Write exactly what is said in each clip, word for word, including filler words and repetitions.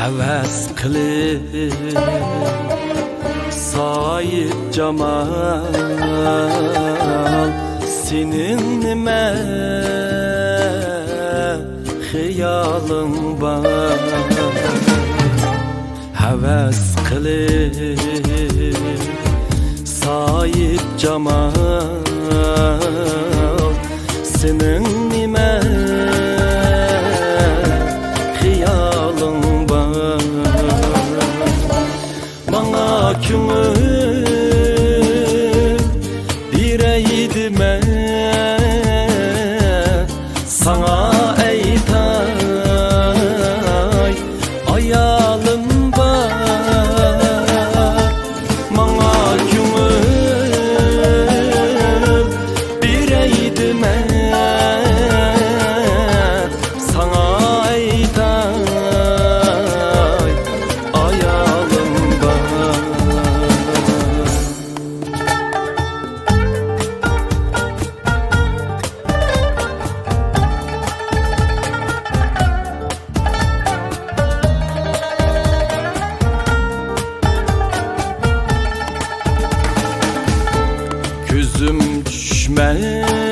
ھەۋەس قىلىپ ساھىبجامال، سېنىڭ نېمە خىيالىڭ بار؟ ھەۋەس قىلىپ ساھىبجامال، سېنىڭ نېمە خىيالىڭ بار؟ ماڭا كۆڭۈل بېرەي دېمە، ساڭا ئېيتاي، ئايالىم بار. ماڭا كۆڭۈل بېرەي دېمە، ساڭا ئېيتاي، ئايالىم بار. كۆزۈم چۈشمەس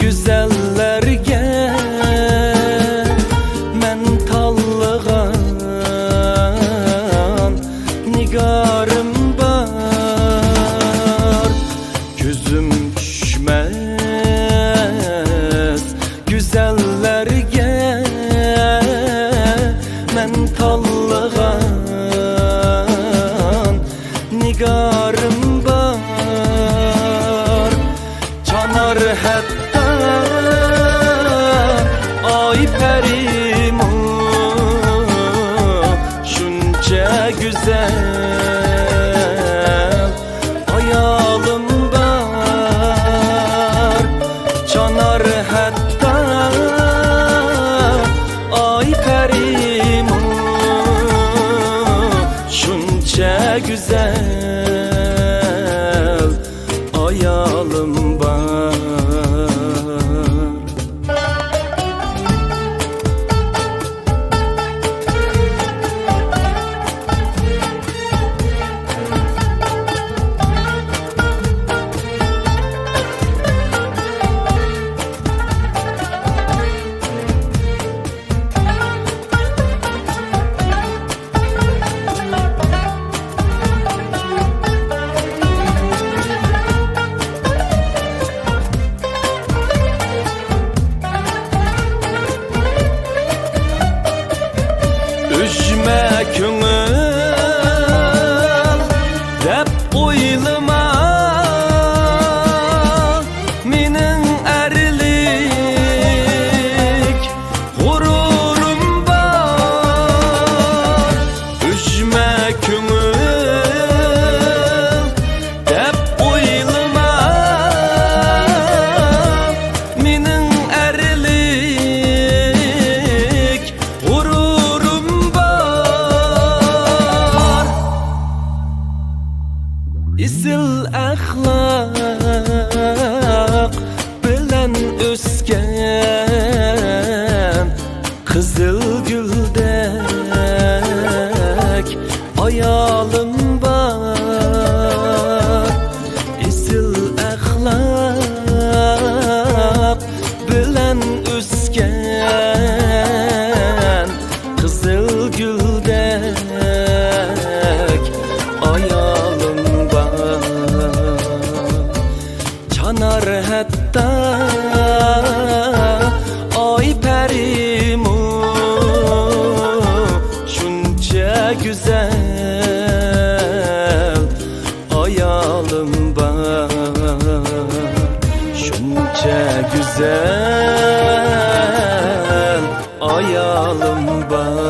گۈزەللەرگە مەن تاللىغان نىگارىم بار. كۆزۈم چۈشمەس گۈزەللەرگە مەن تاللىغان نىگارىم بار. چانار ھەتتا ئاي پەرىمۇ شۇنچە گۈزەل ئايالىم بار. چانار ھەتتا ئاي پەرىمۇ شۇنچە گۈزەل ئايالىم بار. ئۈجمە كۆڭۈل دەپ ئويلىما، مېنىڭ ئەرلىك غۇرۇرۇم بار. ئۈجمە كۆڭۈل دەپ ئويلىما، مېنىڭ ئەرلىك غۇرۇرۇم بار. ئېسىل ئەخلاق بىلەن ئۆسكەن قىزىل گۈلدەك ئايالىم بار. ئېسىل ئەخلاق بىلەن ئۆسكەن قىزىل گۈلدەك ئايالىم بار. چانار ھەتتا ئاي پەرىمۇ شۇنچە گۈزەل ئايالىم بار. شۇنچە گۈزەل ئايالىم بار.